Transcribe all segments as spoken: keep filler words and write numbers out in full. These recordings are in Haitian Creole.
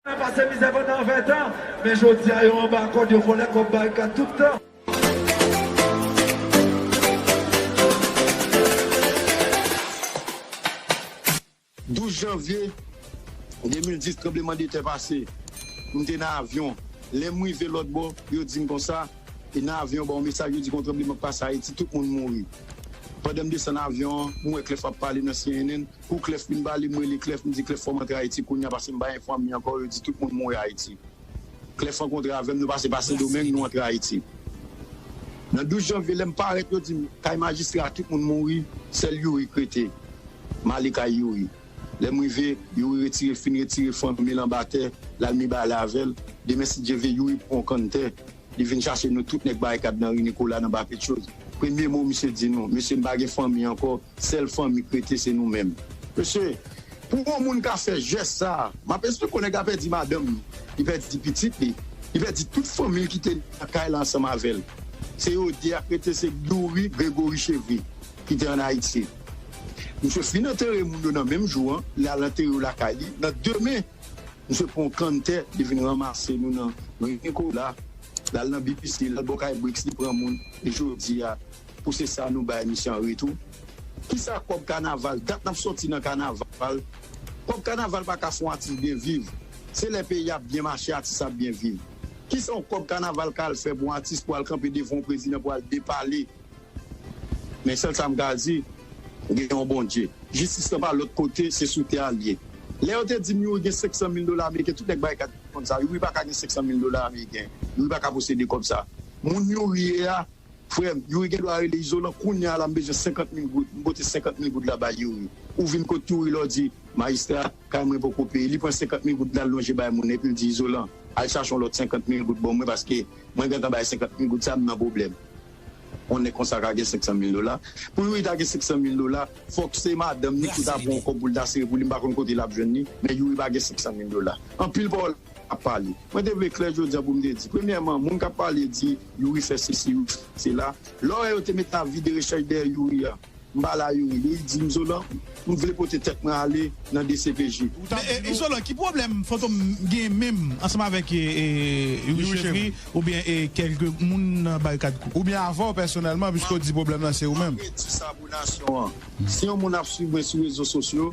Pase mizè pandan venntan, men jodi a yo anba kòd, yo vòlè kòb barikad tout tan. Douz janvye de mil dis, tranblemanntè pase. M te nan avyon. Lè m rive lòt bò, yo di m konsa, e nan avyon, ba yon mesaj, yo di gon tranbleman k pase Ayiti, tout moun mouri. Pandan m desann avyon an, m wè Clef ap pale nan C N N. Kou Clef vin pale, m rele Clef, m di, Clef, fò m antre Ayiti kounye a, paske m pa gen fanmi ankò, yo di tout moun mouri Ayiti. Clef rankontre avè m, nou pase pa Sendomeng, nou antre Ayiti. Nan douz janvye, lè m parèt, yo di m, kay majistra, tout moun mouri, sèl Youri k rete. M ale kay Youri. Lè m rive, Youri retire, fin retire fanmi l anba tè, l al mibalè avè l. Demen, si Dye vle, Youri pran yon kann tè. Li vin chache nou tout nèg barikad nan ri Nikola nan Bapetchoz. Premye mo misye di nou, mesye, m pa gen fanmi ankò, sèl fanmi k rete se nou menm. Mesye, pou yon moun ka fè jès sa a, m ap esplike w, nèg la pèdi madanm li, li pèdi pitit li, li pèdi tout fanmi l ki te nan kay la ansanm avè l. Se yo de a k rete, se Youri, Gregory Chevry ki te ann Ayiti. Misye fin antere moun yo nan menm jou an, li al antere yo lakay li. Nan demen, misye pran yon kann tè, li vin ranmase nou nan ri Nikola, l al nan B P C, l al bò kay Brix, li pran moun, e jodi a, pou se sa nou bay misye an retou. Kisa kòb kanaval, dat n ap sòti nan kanaval, kòb kanaval pa ka fè yon atis byen viv. Se lè peyi ap byen mache, atis ap byen viv. Kisa yon kòb kanaval ka al fè pou yon atis pou al kanpe devan yon prezidan pou al depale? Men sèl sa m ka di, gen yon Bondye. Jistis lan pa lòt kote, se sou tè a l ye. Lè yo te di m Youri gen senk san mil dola ameriken, tout nèg barikad konn sa. Youri pa ka gen senk san mil dola ameriken. Youri pa ka posede kòb sa. Moun Youri ye a, frè m, Youri gen dwa rele Izolan kounye a la, m bezwen senkant mil goud. M pote senkant mil goud la bay Youri. Ou vin kot Youri la, w di, majistra, kay mwen poko peye. Li pran senkant mil goud la, l lonje bay moun, epi l di, Izolan, al chache yon lòt senkant mil goud ban mwen, paske mwen gentan bay senkant mil goud sa, m nan pwoblèm. Yon nèg konsa ka gen senk san mil dola. Pou Youri ta gen senk san mil dola, fòk se madanm ni ki ta pran yon kòb pou l ta sere pou li, m pa konn kote l ap jwenn li, men Youri pa gen senk san mil dola. Anpil pawòl ap pale. Mwen te vle klè jodi a pou m te di, premyèman, moun k ap pale di Youri fè sesi, Youri fè sela. Lè w wè yo te mete avi de rechèch dèyè Youri a, m pale a Youri. Youri di m, Zolan, m vle pote tèt mwen ale nan D C P J. Men, e, Izolan, ki pwoblèm Fantom gen menm ansanm avèk, e, e, Youri Chevry oubyen, e, kèlke moun nan Barikad Crew? Oubyen avè w pèsonèlman, piske w di pwoblèm nan se ou menm? Mwen di sa pou nasyon an. Si yon moun ap swiv mwen sou rezo sosyo,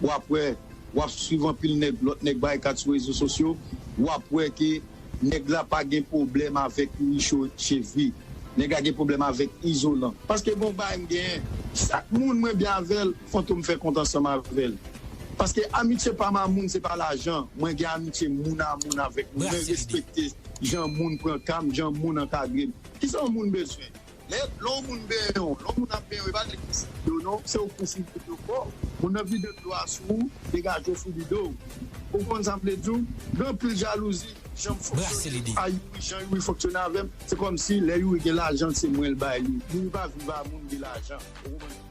w ap wè, w ap swiv anpil nèg, lòt nèg Barikad sou rezo sosyo, w ap wè ke nèg la pa gen pwoblèm avèk Youri Cho-, Chevy. Nèg la gen pwoblèm avèk Izolan. Paske bon bagay m genyen. Chak moun mwen byen avè l, Fantom fè kont ansanm avè l. Paske amitye pa m a moun, se pa lajan. Mwen gen amitye moun a moun avèk moun. Mwen respekte jan moun pran ka m, jan moun ankadre m. Kisa yon moun bezwen? Lè, lè yon moun benyen w, lè yon moun ap benyen w, e pa li k pwofite w non, se ou k pwofite w kò. Moun nan vide dlo a sou ou, degaje w sou vide w. Ou konn sa m vle di w? Gen anpil jalouzi, jan m fonksyone a Youri, jan Youri fonksyone avè m, se kòmsi lè Youri gen lajan, se mwen l bay li. Youri pa viv a moun gen lajan. Ou konprann?